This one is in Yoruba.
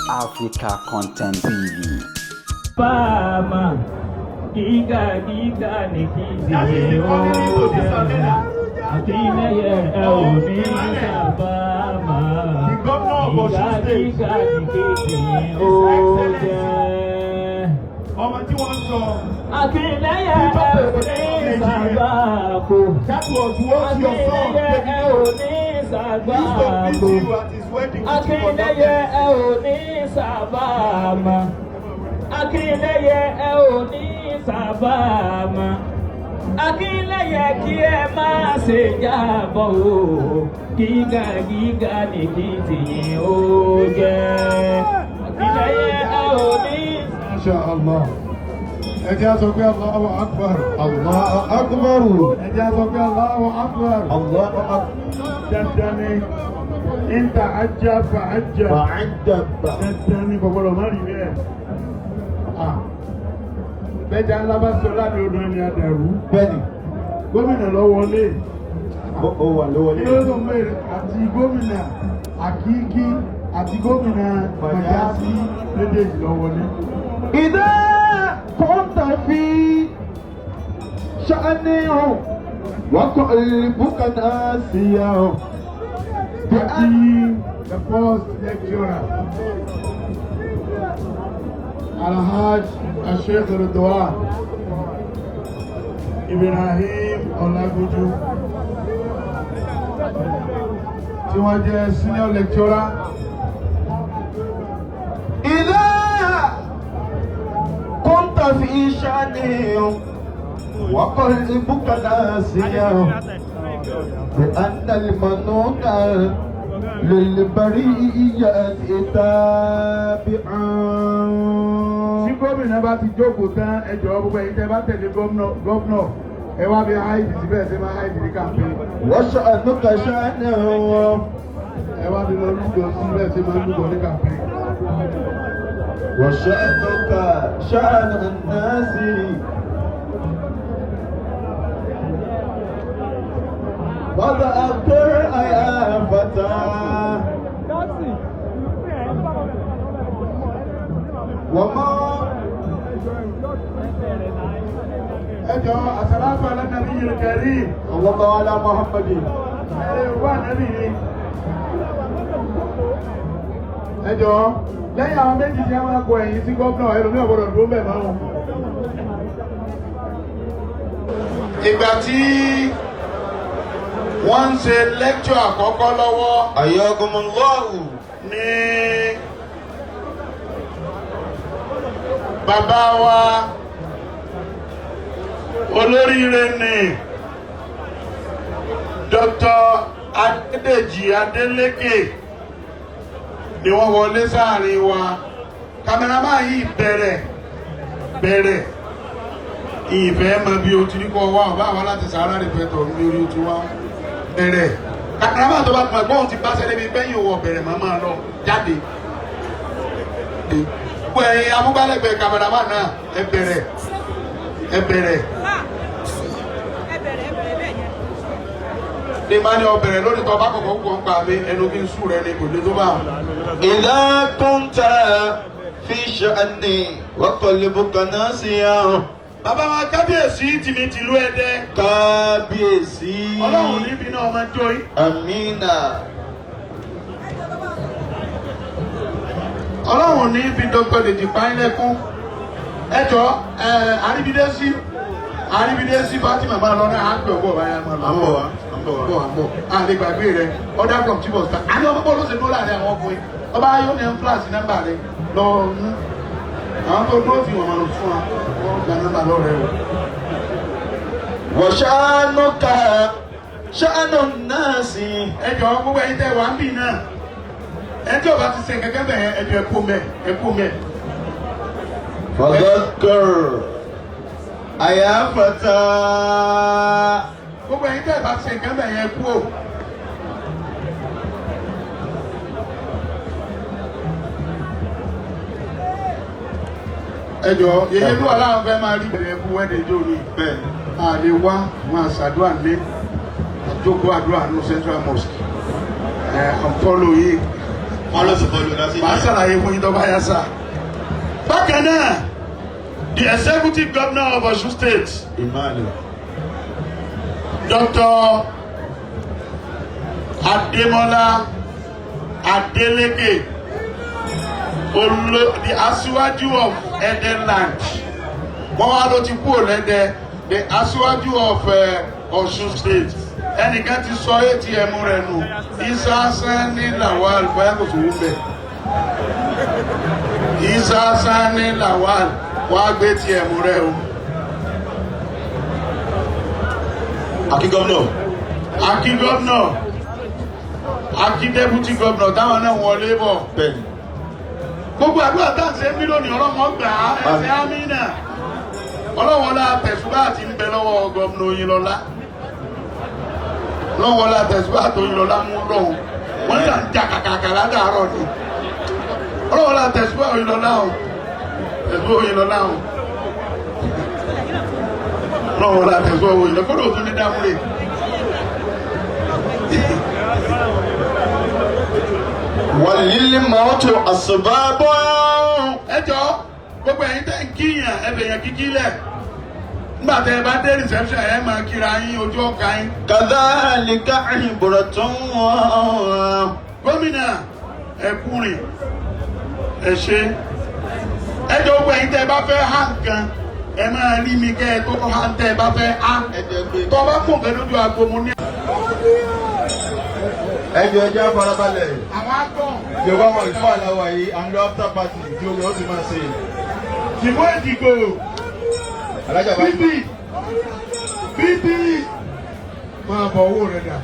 Africa Content TV. Fáàmà gíga gíga ní kí ìdílé ó jẹ́. Akínlẹ́yẹ ẹ ò ní sábàámà. The governor of Gíga Osun State, gíga ní kí ìdílé ó jẹ́. Ọmọ tí wọ́n ń sọ, Akínlẹ́yẹ ẹ ò ní sábàákò. That was what your son Akínlẹ́yẹ ẹ ò Davido ní used to sábàákò. beat you at his wedding, which he Akínlẹ́yẹ conducted. ẹ ò ní sábàámà. Akínlẹ́yẹ ẹ ò ní sábàámà. Akínlẹ́yẹ kí ẹ má ṣe jábọ̀ o. Gíga gíga ní kí tìyín ó jẹ́. Akínlẹ́yẹ ẹ ò ní. Masha Allah. Ẹ jẹ́ á sọ pé Allahu Akbar. Allahu Akbar. Ẹ jẹ́ á sọ pé Allahu Akbar. Allahu Akbar. Dandan ni inta ajá fa ajá. Fa'ajab. Dandan ni kò gbọdọ̀ má rí bẹ́ẹ̀. Ah. Bẹ́jà ńlá bá sọ lábẹ́ odò ẹni àdàrú. Bẹ́ẹ̀ni, Gómìnà lọ wọlé. ó wà ló wọlé. Kí ló tó mẹ́rin àti gómìnà Àkíkí àti gómìnà Màjásí méjèèjì lọ wọlé. إذا كنت في شأنه وقلبك ناسيا. Àti the first lecturer, Alhaj Sheikh Ridwan Ibrahim Ọlágúnjú, tí wọ́n jẹ́ senior lecturer. إذا كنت في شأنه وقلبك ناسيا بأن المنون للبرية تابع. Tí gómìnà bá ti jókòó tán, ẹ jọ̀ọ́, gbogbo ẹ̀yin tẹ́ bá tẹ̀lé gómìnà, ẹ wá bí hide síbẹ̀ ṣe máa hide ní campaign. وشأنك شأنه. Ẹ wá bí lọ lúgọ síbẹ̀ ṣe máa lúgọ ní campaign. وشأنك شأن الناس. وذكر يا فتى وما Ẹ jọ̀ọ́, الصلاة على النبي الكريم. صلى الله على محمد. Ẹ wá nàbí ni. Ẹ jọ̀ọ́, lẹ́yìn àwọn méjì tí a máa kọ ẹ̀yìn sí gómìnà, ẹlòmíràn gbọ́dọ̀ dúró bẹ̀ máa wọn. Ìgbà tí wọ́n ń ṣe lecture àkọ́kọ́ lọ́wọ́ حياكم الله. ní bàbá wa olóríire ní Dr. Adédèjì Adélékè ni wọ́n wọlé sáàrin wa. Cameraman yìí bẹ̀rẹ̀ bẹ̀rẹ̀ ìfẹ́ mọ bí o ti ní kọ́ wá ọba àwọn láti sàárà rẹ̀ fẹ́ tọ̀ ní orí o ti wá bẹ̀rẹ̀. Cameraman tó bá tún ẹgbọ́n ti bá sẹ́lẹ̀ bíi bẹ́yìn òwò bẹ̀rẹ̀ máa lọ jáde. Gbogbo ẹ̀yin amúgbálẹ́gbẹ̀ẹ́ cameraman náà, ẹ bẹ̀rẹ̀, ẹ bẹ̀rẹ̀. Ẹ bẹ̀rẹ̀, ẹ bẹ̀rẹ̀ bẹ́ẹ̀ yẹn. Ní máa ní ọ bẹ̀rẹ̀ lónìí tó bá kọ̀kọ́ kọ̀ ń pa mi ẹnu kí n sùn rẹ ni kò lè tó bá wọn. إذا كنت في شأني وقلبك ناسيا. Bàbá wa kábíyèsí tìmí tìlú Ẹdẹ. Kábíyèsí. Ọlọ́run níbi náà ọmọ jó yín. Amina. Ọlọ́run ní fi Dr. Dèjì pa yín lẹ́kún. Ẹ jọ ẹ àríbídẹ́sí àríbídẹ́sí Fatima máa lọ náà, à ń pè ọ́ bọ̀ báyà máa lọ. À ń bọ̀ wá, à ń bọ̀ wá. Bọ̀ à ń bọ̀ à lè gbàgbé rẹ. Order from chief of staff àní ọmọ bọ́ọ̀lù ṣe dúró láàrin àwọn ọkùnrin ọba yóò ní flash nọ́mbà rẹ lọ mú àwọn tó dúró tí wọ́n máa fún wa, wọ́n gba nọ́mbà lọ́rẹ̀ o. وشأنك شأن الناس. Ẹ jọ, gbogbo ẹ̀yin tẹ́ wà ń bì náà, ẹ tí o bá ti ṣe kẹ̀kẹ́ bẹ̀, ẹ jọ, ẹ kú mẹ́, ẹ kú mẹ́. فذكر يا فتى. Gbogbo ẹ̀yin tẹ́ bá ti ṣe nǹkan bẹ̀ yẹn, kú o. Ẹ jọ, yèyé ló wà láwọn fẹ́ máa rí bẹ̀rẹ̀ ẹkú wẹ́dẹ̀ jò ní Bẹ́ẹ̀. A lè wá máa ṣàdúrà ní àjókòó àdúrà ní Central Mosque ẹ, and follow yìí. Wọ́n lọ sí bọ́ọ̀lù náà sí. Màá ṣàlàyé fún yín tó bá yá sá. Bákan náà, the executive governor of Osun State, Emmanuel. Dr. Ademola Adeleke, the Aṣíwájú of Edeland. Wọ́n wá ló ti kúrò lẹ́dẹ̀, the Aṣíwájú of Osun State. Ẹnìkan ti sọ ATM rẹ̀ nù, Isa Sani Lawal, bóyá kò sówó bẹ̀. Isa Sani Lawal, wàá gbé ATM rẹ̀ o. Akí gómìnà. Akí gómìnà, akí deputy gómìnà táwọn náà wọlé bọ̀. Bẹ́ẹ̀ni. Gbogbo àdúrà tá à ń ṣe mílíọ̀nù ọlọ́mọ gbà á ẹsẹ̀ amínà. Ọlọ́wọ́lá tẹ̀sùbá àti ń bẹ lọ́wọ́ gómìnà Oyinlọ́lá. Lọ́wọ́lá tẹ̀sùbá àti Oyinlọ́lá mú lọ́hùn. Wọ́n sàn ń jà kàkàkà ládàárọ̀ ni. Ọlọ́wọ́lá tẹ̀sùbá Oyinlọ́lá o. Tẹ̀sùbá Oyinlọ́lá o. Lọ́wọ́lá tẹ̀sùbá Oyinlọ́lá kó lóòótọ́ ní dámúrè. Wàlílì mọ́tò àṣùbábọ̀. Ẹ jọ, gbogbo ẹ̀yin tẹ́ ń kíyàn, ẹ bẹ̀yàn kíkí lẹ̀. Nígbà tẹ́ ẹ bá dé reception, ẹ máa kíra yín ojú ọ̀ka yín. Kàdáàlìkà ìbùrọ̀tún wọn. Gómìnà, ẹ kúrin, ẹ ṣe. Ẹ jọ, gbogbo ẹ̀yin tẹ́ ẹ bá fẹ́ há nǹkan, ẹ máa rí mi kẹ́ ẹ tó há tẹ́ ẹ bá fẹ́ há. Tọ́ bá kún nǹkan lójú agbo mu ní. Ẹjọ, ẹjẹ farabalẹ̀. Àwọn agbọ̀n. Yorùbá wọn ìfọ àláwà yìí, à ń lọ after party tí omi ó sì máa ṣe. Tìmọ́ Èdìgbò. Alájà bá Bíbí bíbí, máa bọ̀, owó rẹ̀ dà.